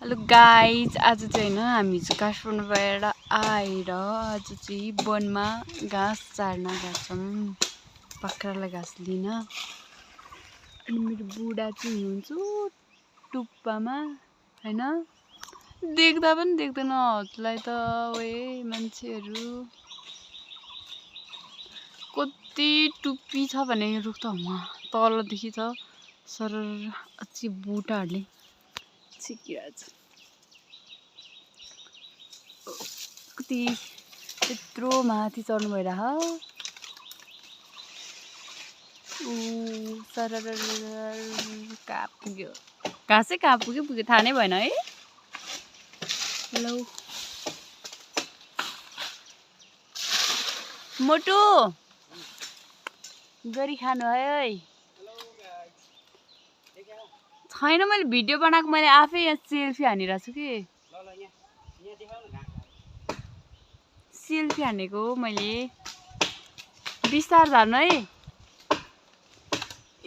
Hello guys, आज चाहिँ हैन हामी चाहिँ काठमाडौँबाट आएर आज चाहिँ वनमा घाँस चार्न गएछौँ, बाख्रालाई घाँस लिन। अनि मेरो बुढा चाहिँ हुनुहुन्छ टुप्पामा हैन, देख्दा पनि देख्दैन हजुरलाई त। ओए मान्छेहरू कति टुप्पी छ भने यो रुख त तलदेखि छ सरर अझै बुटाहरूले छिकिरहेछ। कति त्यत्रो माथि चढ्नु भइरहेछ। सरर कहाँ पुग्यो, घाँसै कहाँ पुग्यो थाहा नै भएन है। लौ मोटो गरी खानु है। छैन, मैले भिडियो बनाएको, मैले आफै यहाँ सेल्फी हानिरहेको छु कि। सेल्फी हानेको मैले। बिस्तार झार्नु है।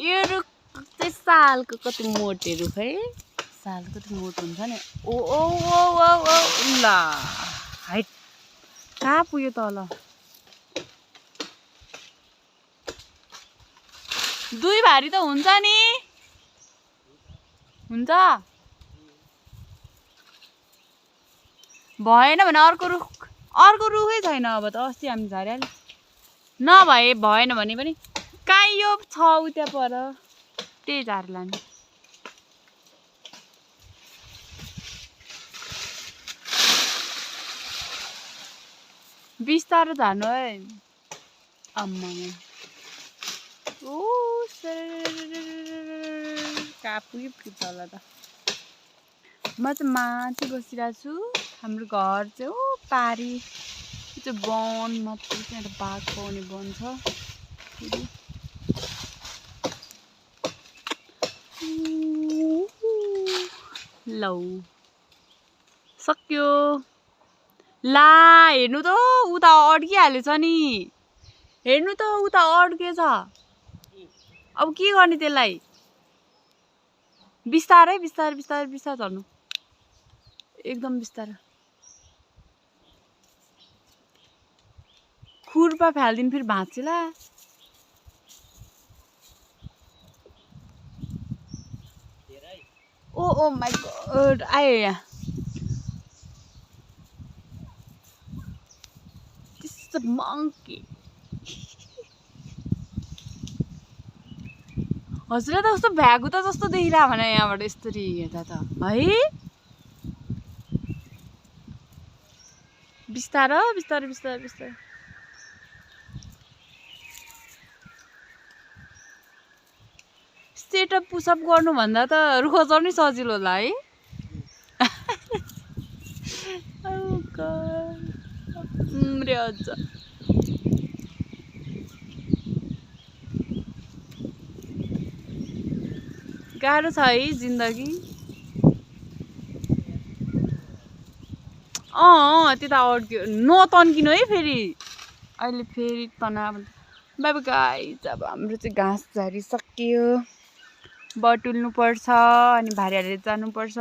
यो रुख चाहिँ सालको कति मोटे रुख है, सालको कति मोटो हुन्छ नि। ओ ओ ओ ओ ओ ल हाइट कहाँ पुग्यो तल। दुई भारी त हुन्छ नि, हुन्छ भएन भने अर्को रुखै छैन। अब त अस्ति हामी झारिहाल्यो, नभए भएन भने पनि कहीँ यो छ उता पर त्यही झार लाने। बिस्तारो झार्नु है। अम्मा ओ कहाँ पुग्यो तल त। म चाहिँ माथि बसिरहेको छु। हाम्रो घर चाहिँ ओ पारी त्यो वन मात्र, त्यहाँ बाघ पाउने वन छ। लौ सक्यो। ला हेर्नु त उता अड्किहालेछ नि, हेर्नु त उता अड्केछ। अब के गर्ने त्यसलाई। बिस्तारै बिस्तारै बिस्तारै बिस्तारै झर्नु, एकदम बिस्तारै। खुर्पा फालिदिनु फेरि भाँच्ला। ओ ओ माई गॉड आयो यहाँ। त्यस्तो मङ्की हजुरलाई त कस्तो भ्यागु त जस्तो देखिरहेको भने यहाँबाट यस्तरी हेर्दा त है। बिस्तारो बिस्तारो बिस्तारो बिस्तारो। सेटअप पुसअप गर्नुभन्दा त रुख चढ्नै सजिलो होला है। गाह्रो छ है जिन्दगी। त्यता अड्क्यो, नतन्किनु है फेरि। अहिले फेरि तनाव। बाइ बाइ गाइज, अब हाम्रो चाहिँ घाँस झारी सक्यो, बटुल्नु पर्छ अनि भारी हालेर जानुपर्छ।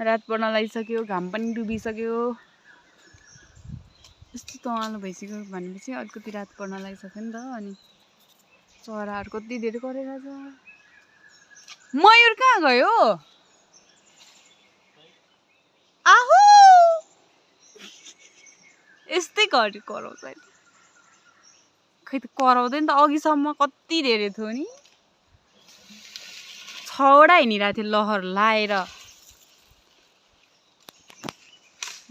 रात पर्न लागिसक्यो, घाम पनि डुबिसक्यो। यस्तो तँवालो भइसक्यो भनेपछि अलिकति रात पर्न लागिसक्यो नि त। अनि चराहरू कति धेरै कराइरहेछ। मयूर कहाँ गयो? आहो यस्तै घरि कराउँछ। खै त कराउँदैन त, अघिसम्म कति धेरै थियो नि। 6 वटा हिँडिरहेको थियो लहर लाएर।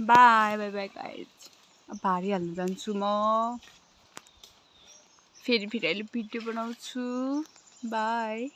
बाई बाई बाई गाइज, अब भारी हाल्नु जान्छु म। फेरि अहिले भिडियो बनाउँछु। बाई।